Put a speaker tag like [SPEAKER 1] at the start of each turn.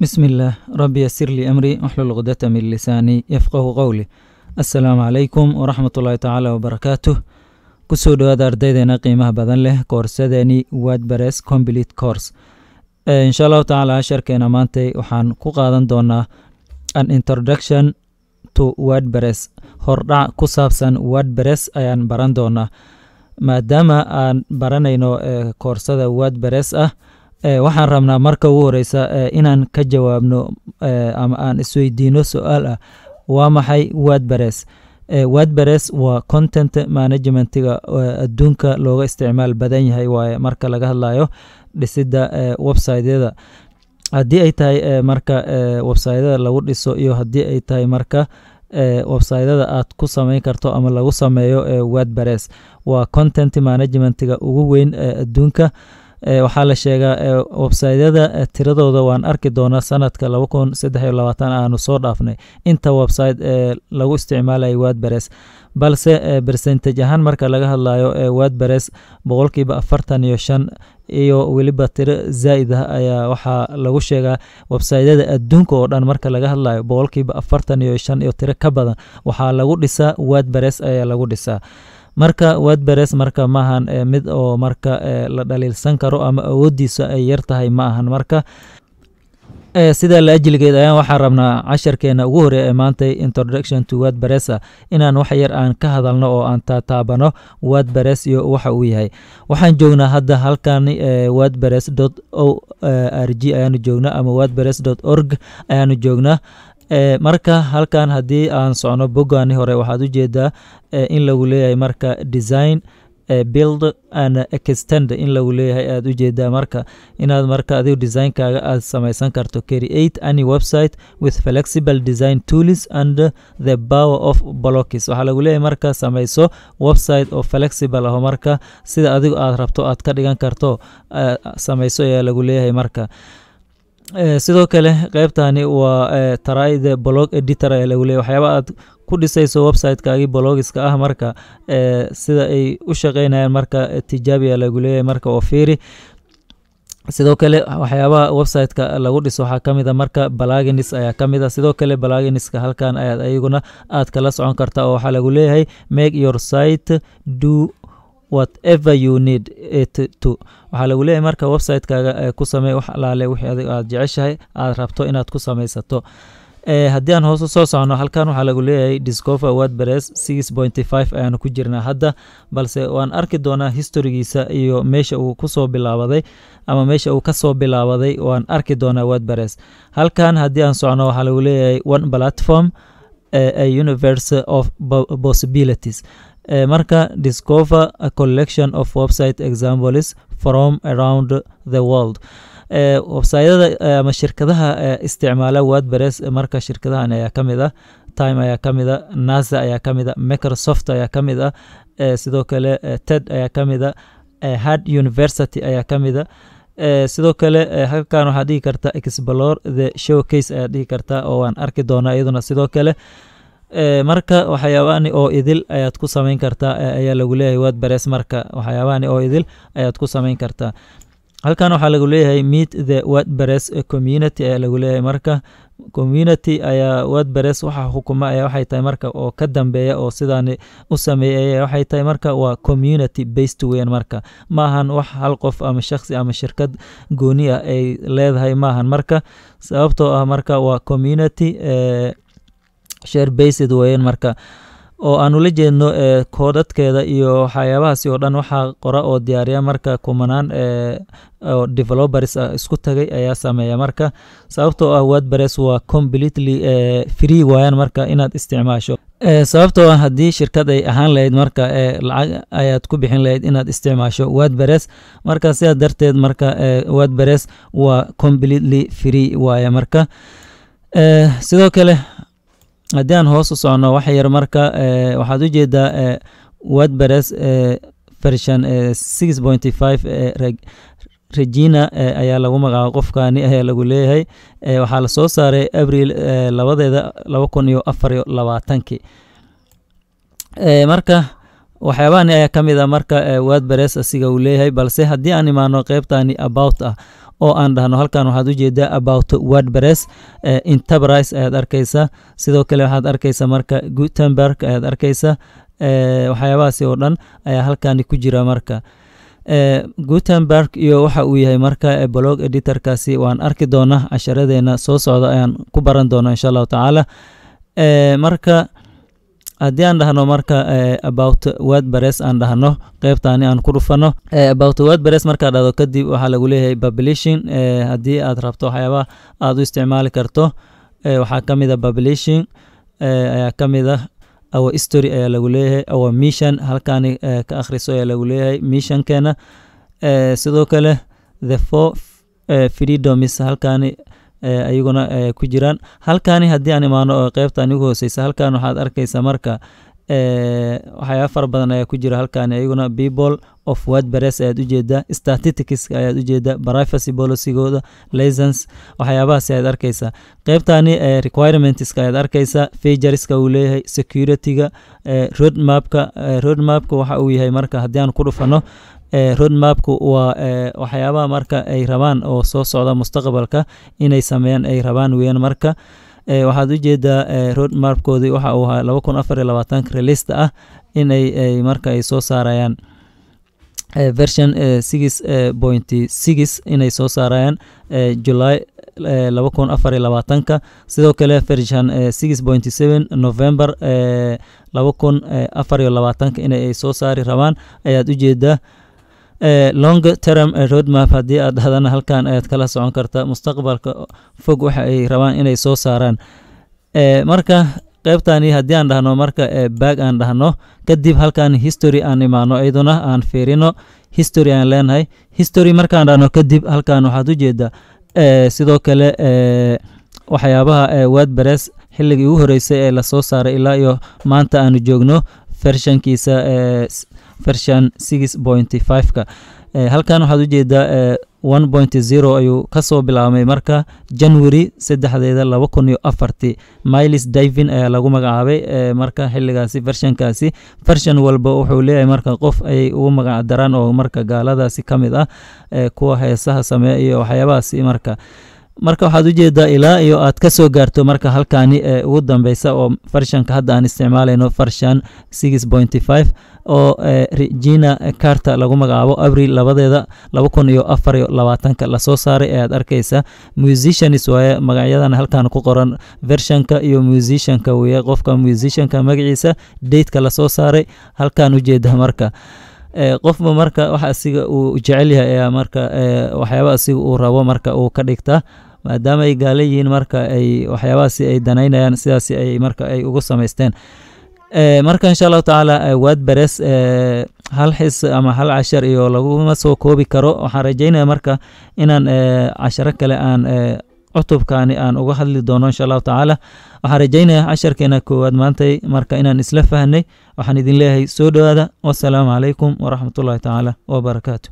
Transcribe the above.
[SPEAKER 1] بسم الله، ربي يسر لي أمري واحلل عقدة من لساني يفقه قولي. السلام عليكم ورحمة الله تعالى وبركاته. Kusoo dhawaada, ardaydeena qiimaha badan leh, koorsadeeni WordPress Complete Course. Insha Allahu tacaala, casharkeena maantay waxaan ku qaadan doonaa an introduction to WordPress. Hordhac ku saabsan WordPress ayaan baran doonaa. Maadaama aan baranayno koorsada WordPress ah, waxaan rabnaa marka ugu horeysa inaan ka jawaabno ama aan isweydiino su-aal ah: waa maxay WordPress? WordPress waa content managementiga adduunka looga isticmaal badan yahay waaye marka laga hadlayo dhisidda websiteyada, haddii ay tahay marka websiteyada lagu dhiso iyo haddii ay tahay marka websiteyada aad ku sameyn karto ama lagu sameeyo. WordPress waa content managementiga ugu weyn adduunka. Waxaa la sheegaa websiteyada tiradooda, waan arki doonaa, sanadka 2023 aanu soo dhaafnay inta website lagu isticmaalayay WordPress, balse percentage ahaan marka laga hadlayo, WordPress 45% iyo weliba tiro zaa'id ah ayaa waxaa lagu sheegaa websiteyada adduunka oo dhan. Marka laga hadlayo 45% iyo tiro ka badan waxaa lagu dhisaa WordPress ayaa lagu dhisaa. Marka WordPress marka maahan mid oo marka la dhaliilsan karo ama awooddiisa ay yar tahay, ma ahan. Marka sidaa la ajligeed ayaan waxaan rabnaa casharkeena ugu horeeya ee maantay, introduction to WordPress, inaan wax yar aan ka hadalno oo aan taataabano WordPress iyo waxa uu yahay. Waxaan joognaa hadda halkan, wordpress.org ayaanu joognaa ama wordpress.org ayaanu joognaa. Marka halkan haddii aan socno, boggaani hore waxaad ujeedaa in lagu leeyahay marka "design, build and extend" in lagu leeyahay aad ujeedaa. Marka inaad marka adigu designkaaga aad samaysan karto, "create any website with flexible design tools and the power of blocks". Waxaa lagu leeyahay marka samayso website oo flexible ah, marka sida adigu aad rabto aad ka dhigan karto samayso ayaa lagu leeyahay. Marka sidoo kale qeybtani waa "try the blog editor" ayaa lagu leeyahay. Waxyaaba aad ku dhisayso websitekaagii blogiska ah, marka sida ay u shaqeynayaan marka tijaabi ayaa lagu leeyahay, marka oo fiiri. Sidoo kale waxyaabaha websiteka lagu dhiso waxaa ka mid a marka plugins ayaa ka mid a. Sidoo kale pluginska halkan ayaad ayaguna aad kala socon kartaa, oo waxaa lagu leeyahay "make your site do whatever you need it to". Waxaa lagu leeyahay marka websitekaaga ku samey wax alaale wixii adig aad jeceshahay, aad rabto inaad ku samaysato. Haddii aan hoos soo socno, halkan waxaa lagu leeyahay "discover WordPress 6.5" ayaanu ku jirnaa hadda, balse waan arki doonaa historygiisa iyo meesha uu kusoo bilaabaday ama meesha uu kasoo bilaabaday waan arki doonaa WordPress. Halkan haddii aan socno, waxaa lagu leeyahay "one platform, a universe of possibilities". Marka "discover a collection of website examples from around the world". Websiteyada ama shirkadaha isticmaala WordPress, marka shirkadahan ayaa ka mid ah: Time ayaa ka mid a, NASA ayaa ka mid a, Microsoft ayaa ka mid ah, sidoo kale TED ayaa ka mid a, Harvard University ayaa ka mid a. Sidoo kale halkan waxaad dhihi kartaa "explore the showcase" ayaad dhihi kartaa, oo waan arki doonaa iyaduna. Sidoo kale marka waxyaabahani oo idil ayaad ku samayn kartaa ayaa lagu leeyahay WordPress. Marka waxyaabahani oo idil ayaad ku samayn kartaa. Halkan waxaa lagu leeyahay "meet the WordPress community" ayaa lagu leeyahay. Marka community ayaa WordPress waxa xukuma ayaa waxay tahay marka oo ka dambeeya oo sidaani u sameeyay ayaa waxay tahay marka waa community based weyan. Marka maahan wax hal qof ama shakhsi ama shirkad gooni ah ay leedahay maahan. Marka sababtoo ah marka waa community share based weyan, marka oo aan ula jeedno koodadkeeda iyo waxyaabahaasi oo dhan waxaa qora oo diyaariya marka kumanaan oo developers ah isku tagay ayaa sameeya. Marka sababtoo ah WordPress waa completely free waayaan marka inaad isticmaasho, sababtoo ah haddii shirkad ay ahaan lahayd, marka lacag ayaad ku bixin lahayd inaad isticmaasho WordPress. Marka sidaa darteed marka WordPress waa completely free waaye. Marka sidoo kale haddii aan hoos u socno wax yar, marka waxaad ujeedaa WordPress version 6.5, Regina ayaa lagu magacaaba qofkani ayaa lagu leeyahay. Waxaa la soo saaray Abril 2-deeda 2024-kii. Marka Waxyaabahan ayaa ka mid ah marka WordPress asiga uu leeyahay. Balse haddii aan imaano qeybtani about ah oo aan dhahno, halkan waxaad ujeedaa about WordPress Enterprise ayaad arkaysaa. Sidoo kale waxaad arkaysaa marka Gutenberg ayaad arkaysaa. Waxyaabahaasi oo dhan ayaa halkani ku jira. Marka Gutenberg iyo waxa uu yahay marka blog editorkaasi waan arki doonaa, casharadeena soo socda ayaan ku baran doonaa, insha Allahu tacaala. Marka haddii aan dhahno marka about WordPress aan dhahno, qeybtani aan ku dhufano about WordPress, markaa dhahdo kadib waxaa lagu leeyahay publishing. Haddii aad rabto waxyaabaha aad u isticmaali karto, waxaa ka mid ah publishing ayaa ka mid ah. Our history ayaa lagu leeyahay, our mission halkani ka akhriso ayaa lagu leeyahay, missionkeena. Sidoo kale the four freedoms halkani ayaguna ku jiraan. Halkani haddii aan imaano oo qeybtan ugu hooseysa, halkan waxaad arkaysaa marka waxyaaba fara badan ayaa ku jira halkani ayaguna. People of WordPress ayaad ujeedaa, statistics ayaad ujeedaa, privacy policygooda, license, waxyaabahaas ayaad arkaysaa. Qeybtani requirementska ayaad arkaysaa, featureska uu leeyahay, securityga, roadmapka. Roadmapka waxa uu yahay marka haddii aan ku dhufano, roadmapku waa waxyaabaha marka ay rabaan oo soo socda mustaqbalka inay sameeyaan ay rabaan weeyaan. Marka waxaad ujeedaa roadmapkoodii waxa uu ahaa 2024-ka releaseta ah inay marka ay soo saarayaan version 6.6 inay soo saarayaan July 2024-ka. Sidoo kale version 6.7 November 2024-ka inay soo saari rabaan ayaad ujeedaa. Long term roadmap haddii aad dhahdana, halkan ayaad kala socon kartaa mustaqbalka fog waxa ay rabaan inay soo saaraan. Marka qeybtani haddii aan dhahno marka back aan dhahno kadib, halkan history aan imaano, iyaduna aan fiirino, history aan leenahay. History markaan dhahno kadib, halkan waxaad ujeedaa sidoo kale waxyaabaha WordPress xilligii ugu horeysay ee lasoo saaray ilaa iyo maanta aanu joogno versionkiisa version 6.5-ka. Halkan waxaad ujeedaa 1.0 ayuu kasoo bilaabmay marka January 3-deeda 2004-tii. Miles Divin ayaa lagu magacaabay marka xilligaasi versionkaasi. Version walba wuxuu leeyahay marka qof ayay ugu magac daraan oo marka gaaladaasi ka mid ah, kuwa heesaha sameeya iyo waxyaabahaasi. Marka waxaad ujeedaa ilaa iyo aad ka soo gaarto marka halkani ee ugu dambeysa oo versionka hadda aan isticmaalayno, version 6.5 oo Regina Carter lagu magacaabo, Abril 2-deeda 2024-ka lasoo saaray ayaad arkaysa. Musicians waaye magacyadan halkan ku qoran, versionka iyo musicianka weye, qofka musicianka magaciisa, dateka lasoo saaray halkan ujeeda. Marka qofba marka waxa asiga uu jecel yahay ayaa marka waxyaaba asiga uu rabo marka uu ka dhigtaa. Maadaama ay gaala yihiin, marka ay waxyaabahaasi ay danaynayaan, sidaasi ay marka ay ugu samaysteen. Marka insha Allahu tacaala WordPress hal xis ama hal cashar iyo laguma soo koobi karo. Waxaan rajeynaya marka inaan casharo kale aan cutubkaani aan uga hadli doono, insha Allahu tacaala. Waxaan rajeynaya casharkeena koowaad maantay marka inaan isla fahnay. Waxaan idin leeyahay soo dhowaada. Wasalaamu calaykum waraxmatullahi tacaala wabarakaatu.